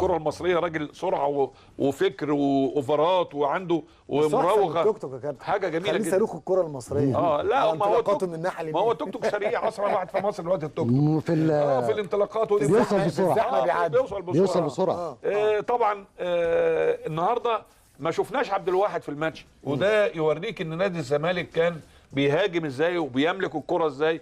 الكره المصرية، راجل سرعة وفكر واوفرات وعنده ومراوغه، حاجة جميلة جدا. صاروخ الكره المصرية. لا ما هو من الناحية، ما هو توك توك سريع، اسرع واحد في مصر دلوقتي التوك توك في في الانطلاقات، بيوصل بسرعة، بيوصل بسرعة. طبعا النهارده ما شفناش عبد الواحد في الماتش، وده يوريك ان نادي الزمالك كان بيهاجم ازاي وبيملك الكره ازاي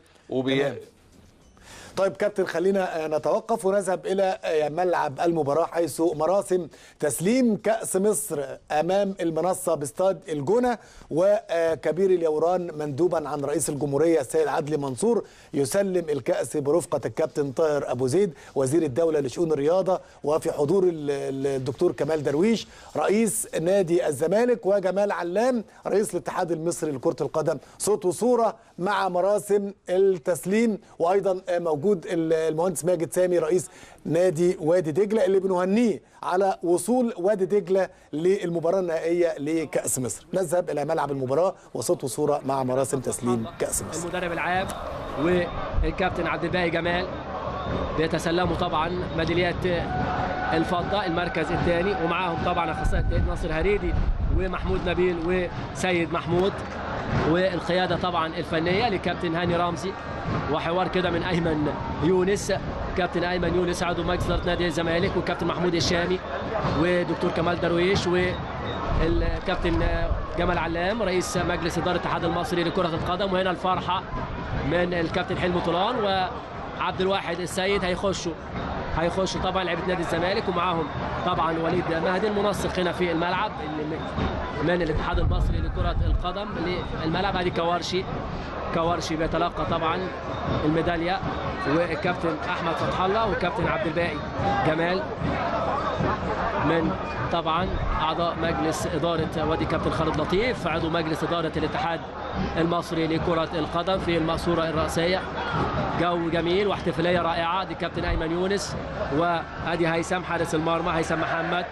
طيب كابتن، خلينا نتوقف ونذهب إلى ملعب المباراة، حيث مراسم تسليم كأس مصر أمام المنصة باستاد الجونة، وكبير اليوران مندوبا عن رئيس الجمهورية السيد عدلي منصور يسلم الكأس برفقة الكابتن طاهر أبو زيد وزير الدولة لشؤون الرياضة، وفي حضور الدكتور كمال درويش رئيس نادي الزمالك، وجمال علام رئيس الاتحاد المصري لكرة القدم. صوت وصورة مع مراسم التسليم، وأيضا موجود المهندس ماجد سامي رئيس نادي وادي دجلة اللي بنهنيه على وصول وادي دجلة للمباراة النهائية لكأس مصر. نذهب إلى ملعب المباراة وصوت وصورة مع مراسم تسليم كأس مصر. المدرب العام والكابتن عبد الباقي جمال بيتسلموا طبعا ميداليات الفضة المركز الثاني، ومعاهم طبعا أخصائي التأهيل ناصر هريدي ومحمود نبيل وسيد محمود، والقيادة طبعا الفنية لكابتن هاني رمزي، وحوار كده من أيمن يونس، كابتن أيمن يونس عضو مجلس إدارة نادي الزمالك، والكابتن محمود الشامي ودكتور كمال درويش والكابتن جمال علام رئيس مجلس إدارة الاتحاد المصري لكرة القدم. وهنا الفرحة من الكابتن حلمي طولان وعبد الواحد السيد، هيخشوا طبعا لعيبة نادي الزمالك، ومعاهم طبعا وليد مهدي المنسق هنا في الملعب من الاتحاد المصري لكرة القدم للملعب. ادي كوارشي بيتلقى طبعا الميداليه، والكابتن احمد فتح الله والكابتن عبد الباقي جمال من طبعا اعضاء مجلس ادارة وادي كابتن خالد لطيف عضو مجلس ادارة الاتحاد المصري لكرة القدم في المقصورة الرئاسية. جو جميل واحتفاليه رائعة. دي كابتن ايمن يونس، وادي هيثم حارس المرمى هيثم محمد،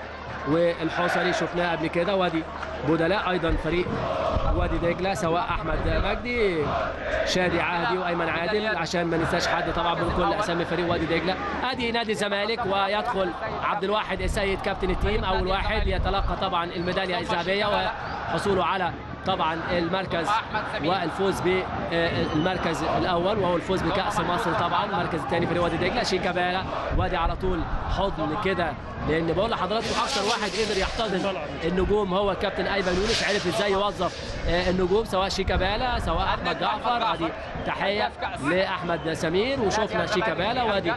والحصري شفناه قبل كده، وادي بدلاء ايضا فريق وادي دجله سواء احمد مجدي، شادي عهدي، وايمن عادل، عشان ما ننساش حد طبعا من كل اسامي فريق وادي دجله. ادي نادي الزمالك، ويدخل عبد الواحد السيد كابتن ال team، اول واحد يتلقى طبعا الميداليه الذهبية وحصوله على طبعا المركز والفوز بالمركز الاول، وهو الفوز بكاس مصر طبعا. المركز الثاني فريق وادي دجله شيكابالا، وادي على طول حضن كده، لان بقول لحضراتكم اكثر واحد قدر يحتضن النجوم هو كابتن ايمن يونس، عرف ازاي يوظف النجوم سواء شيكابالا سواء احمد جعفر. ادي تحية لاحمد سمير، وشفنا شيكابالا، وادي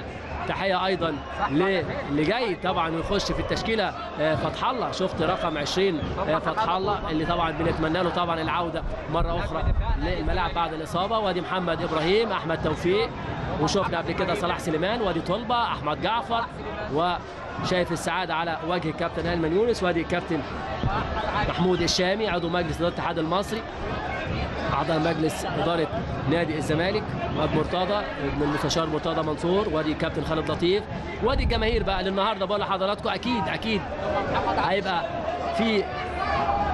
تحية ايضا للي جاي طبعا ويخش في التشكيلة فتح الله، شفت رقم 20 فتح الله اللي طبعا بنتمنى له طبعا العودة مرة اخرى للملاعب بعد الاصابة. وادي محمد ابراهيم، احمد توفيق، وشفنا قبل كده صلاح سليمان، وادي طلبه، احمد جعفر، وشايف السعادة على وجه الكابتن ايمن يونس. وادي الكابتن محمود الشامي عضو مجلس ادارة الاتحاد المصري، اعضاء مجلس ادارة نادي الزمالك، واد مرتضى ابن المستشار مرتضى منصور، وادي الكابتن خالد لطيف، وادي الجماهير بقى للنهاردة. بقول لحضراتكم اكيد اكيد هيبقى في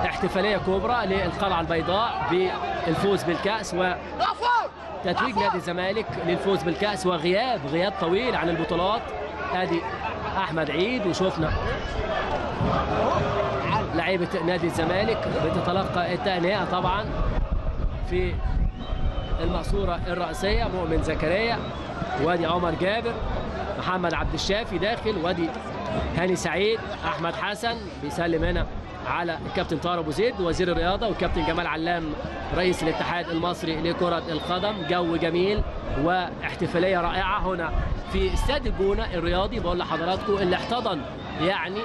احتفالية كبرى للقلعه البيضاء بالفوز بالكاس وتتويج نادي الزمالك للفوز بالكاس، وغياب غياب طويل عن البطولات. ادي احمد عيد، وشفنا لعيبة نادي الزمالك بتتلقى التهنئة طبعا في المقصورة الرئيسية، مؤمن زكريا، وادي عمر جابر، محمد عبد الشافي داخل، وادي هاني سعيد، احمد حسن بيسلم هنا على الكابتن طاهر ابو زيد وزير الرياضة، والكابتن جمال علام رئيس الاتحاد المصري لكرة القدم. جو جميل واحتفاليه رائعة هنا في استاد الجونه الرياضي. بقول لحضراتكم اللي احتضن يعني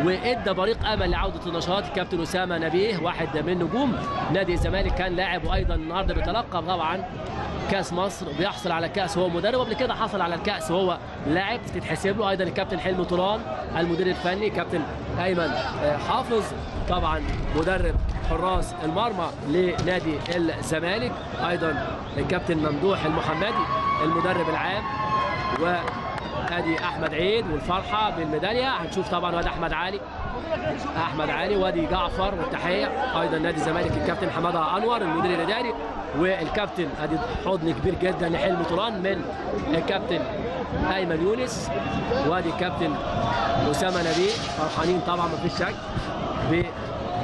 وادى بريق امل لعودة النشاط الكابتن اسامة نبيه، واحد من نجوم نادي الزمالك، كان لاعب وايضا النهارده بيتلقى طبعا كاس مصر وبيحصل على كاس وهو مدرب، وقبل كده حصل على الكاس وهو لاعب، تتحسب له. ايضا الكابتن حلمي طولان المدير الفني، كابتن ايمن حافظ طبعا مدرب حراس المرمى لنادي الزمالك، ايضا الكابتن ممدوح المحمدي المدرب العام، وادي احمد عيد والفرحه بالميداليه. هنشوف طبعا وادي احمد علي، احمد علي، وادي جعفر، والتحيه ايضا نادي الزمالك الكابتن حمادة انور المدير الاداري، والكابتن ادي حضن كبير جدا لحلمي طولان من الكابتن ايمن يونس، وادي الكابتن اسامة نبيه، فرحانين طبعا ما فيش شك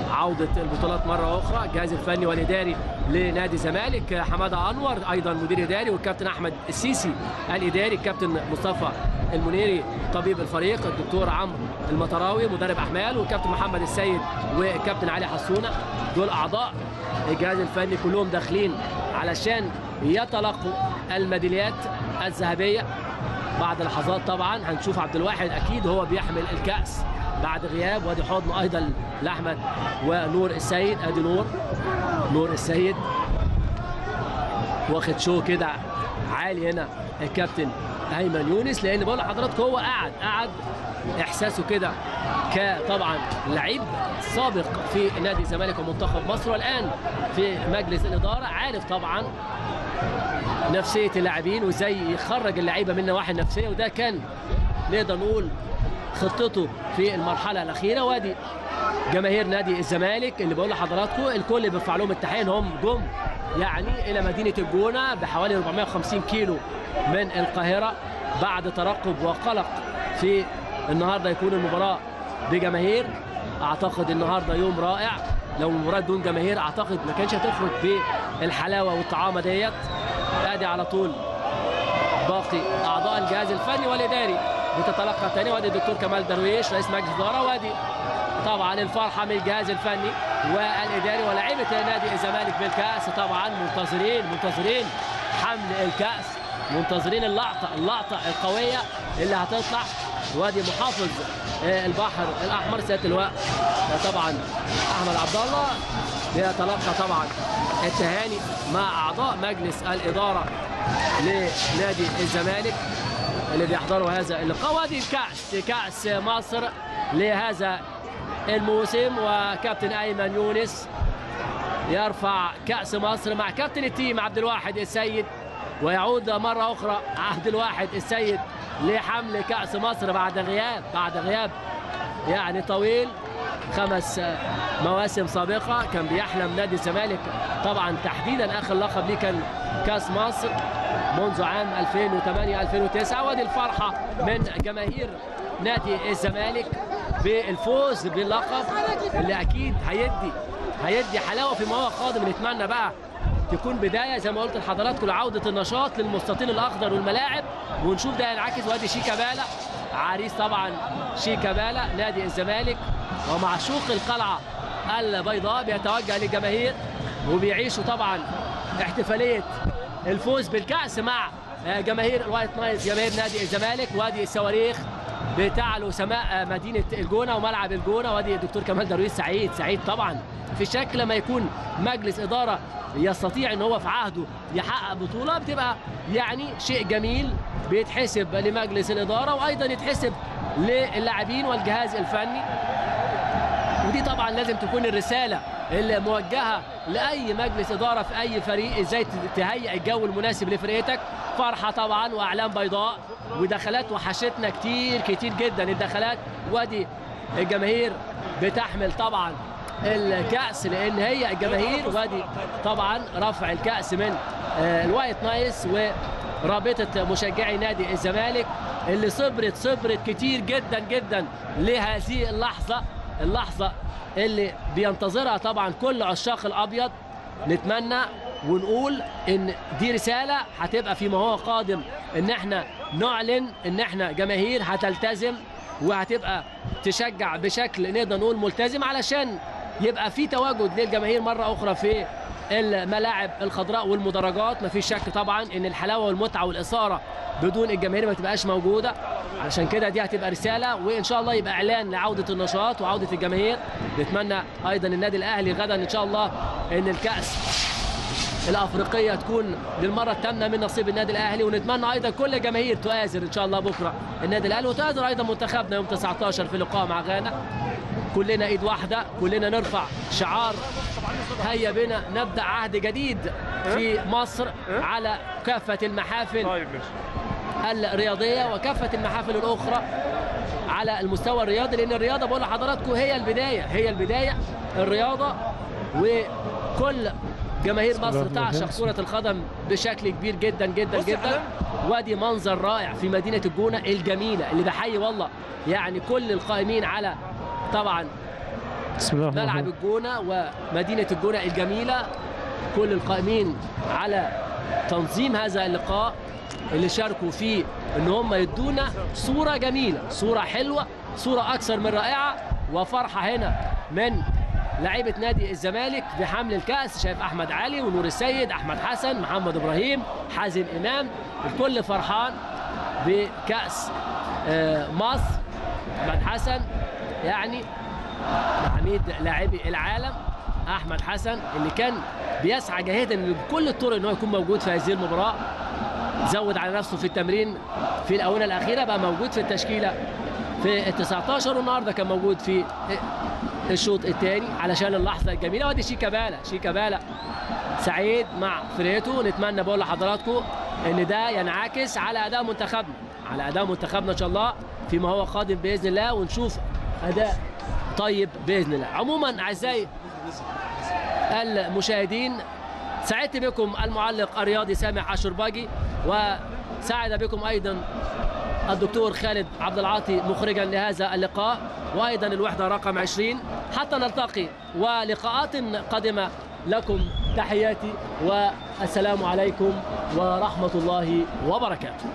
بعوده البطولات مرة اخرى. الجهاز الفني والاداري لنادي الزمالك حمادة انور ايضا مدير اداري، والكابتن احمد السيسي الاداري، الكابتن مصطفى المنيري طبيب الفريق، الدكتور عمرو المطراوي مدرب احمال، والكابتن محمد السيد والكابتن علي حسونه. دول اعضاء الجهاز الفني كلهم داخلين علشان يتلقوا الميداليات الذهبية. بعد لحظات طبعا هنشوف عبد الواحد اكيد هو بيحمل الكاس بعد غياب، وادي حضن ايضا لاحمد ونور السيد. ادي نور السيد واخد شو كده عالي هنا الكابتن ايمن يونس، لان بقول لحضراتكم هو قعد احساسه كده كطبعا لعيب سابق في نادي الزمالك ومنتخب مصر، والان في مجلس الادارة، عارف طبعا نفسية اللاعبين وازاي يخرج اللعيبة من النواحي النفسية، وده كان نقدر نقول خطته في المرحلة الاخيرة. وادي جماهير نادي الزمالك اللي بقول لحضراتكم الكل بيرفع لهم التحية ان هم جم يعني الى مدينة الجونه بحوالي 450 كيلو من القاهرة بعد ترقب وقلق في النهارده يكون المباراة بجماهير. اعتقد النهارده يوم رائع، لو المباراة دون جماهير اعتقد ما كانش هتخرج بالحلاوه والطعامه ديت. ادي على طول باقي اعضاء الجهاز الفني والاداري بتتلقى تاني، وادي الدكتور كمال درويش رئيس مجلس الادارة، وادي طبعا الفرحة من الجهاز الفني والاداري ولاعيبه نادي الزمالك بالكاس. طبعا منتظرين حمل الكاس، منتظرين اللقطة القوية اللي هتطلع. وادي محافظ البحر الاحمر سيادة اللواء طبعا احمد عبد الله بيتلقى طبعا التهاني مع اعضاء مجلس الادارة لنادي الزمالك اللي بيحضروا هذا اللقاء. وادي الكاس، كاس مصر لهذا الموسم، وكابتن ايمن يونس يرفع كاس مصر مع كابتن ال team عبد الواحد السيد، ويعود مرة اخرى عبد الواحد السيد لحمل كاس مصر بعد غياب يعني طويل، 5 مواسم سابقه كان بيحلم نادي الزمالك طبعا تحديدا اخر لقب ليه كان كاس مصر منذ عام 2008 2009. وادي الفرحة من جماهير نادي الزمالك بالفوز باللقب اللي اكيد هيدي حلاوة في ما هو قادم. نتمنى بقى تكون بداية زي ما قلت لحضراتكم لعودة النشاط للمستطيل الاخضر والملاعب، ونشوف ده ينعكس. وادي شيكابالا عريس طبعا شيكابالا نادي الزمالك ومعشوق القلعة البيضاء بيتوجه للجماهير وبيعيشوا طبعا احتفالية الفوز بالكاس مع جماهير ال White Knights جماهير نادي الزمالك. وادي الصواريخ بتعلو سماء مدينة الجونه وملعب الجونه. وادي الدكتور كمال درويش سعيد طبعا في شكل لما يكون مجلس ادارة يستطيع ان هو في عهده يحقق بطوله بتبقى يعني شيء جميل بيتحسب لمجلس الادارة وايضا يتحسب للاعبين والجهاز الفني. ودي طبعا لازم تكون الرسالة الموجهة لاي مجلس ادارة في اي فريق، ازاي تهيئ الجو المناسب لفرقتك. فرحه طبعا واعلام بيضاء ودخلات وحشتنا كتير كتير جدا الدخلات. وادي الجماهير بتحمل طبعا الكأس لان هي الجماهير. وادي طبعا رفع الكأس من ال White Knights ورابطه مشجعي نادي الزمالك اللي صبرت كتير جدا جدا لهذه اللحظة اللي بينتظرها طبعا كل عشاق الابيض. نتمنى ونقول ان دي رسالة هتبقى فيما هو قادم، ان احنا نعلن ان احنا جماهير هتلتزم وهتبقى تشجع بشكل نقدر نقول ملتزم، علشان يبقى في تواجد للجماهير مرة اخرى في الملاعب الخضراء والمدرجات. مفيش شك طبعا ان الحلاوة والمتعة والاثارة بدون الجماهير ما تبقاش موجودة، علشان كده دي هتبقى رسالة، وان شاء الله يبقى اعلان لعودة النشاط وعوده الجماهير. نتمنى ايضا النادي الاهلي غدا ان شاء الله ان الكاس الافريقية تكون للمرة الثامنة من نصيب النادي الاهلي، ونتمنى ايضا كل الجماهير تؤازر ان شاء الله بكره النادي الاهلي، وتؤازر ايضا منتخبنا يوم 19 في لقاء مع غانا. كلنا ايد واحدة، كلنا نرفع شعار هيا بنا نبدا عهد جديد في مصر على كافة المحافل الرياضية وكافة المحافل الاخرى على المستوى الرياضي، لان الرياضة بقول لحضراتكم هي البداية، هي البداية الرياضة، وكل جماهير مصر تعشق كرة القدم بشكل كبير جدا جدا جدا. وادي منظر رائع في مدينة الجونة الجميلة اللي بحيي والله يعني كل القائمين على طبعا ملعب الجونة ومدينة الجونة الجميلة، كل القائمين على تنظيم هذا اللقاء اللي شاركوا فيه ان هم يدونا صورة جميلة، صورة حلوة، صورة أكثر من رائعة، وفرحة هنا من لعيبة نادي الزمالك بحمل الكأس. شايف أحمد علي ونور السيد، أحمد حسن، محمد إبراهيم، حازم إمام، الكل فرحان بكأس مصر. أحمد حسن يعني عميد لاعبي العالم، أحمد حسن اللي كان بيسعى جاهدا بكل الطرق إن هو يكون موجود في هذه المباراة، زود على نفسه في التمرين في الآونة الأخيرة، بقى موجود في التشكيلة في ال 19، والنهارده كان موجود في الشوط الثاني علشان اللحظة الجميلة. وادي شيكابالا، شيكابالا سعيد مع فرقته. نتمنى بقول لحضراتكم ان ده ينعكس على اداء منتخبنا، على اداء منتخبنا ان شاء الله فيما هو قادم باذن الله، ونشوف اداء طيب باذن الله. عموما اعزائي المشاهدين، سعدت بكم المعلق الرياضي سامح الشرباجي، وسعد بكم ايضا الدكتور خالد عبد العاطي مخرجا لهذا اللقاء، وايضا الوحدة رقم 20. حتى نلتقي ولقاءات قادمة، لكم تحياتي والسلام عليكم ورحمة الله وبركاته.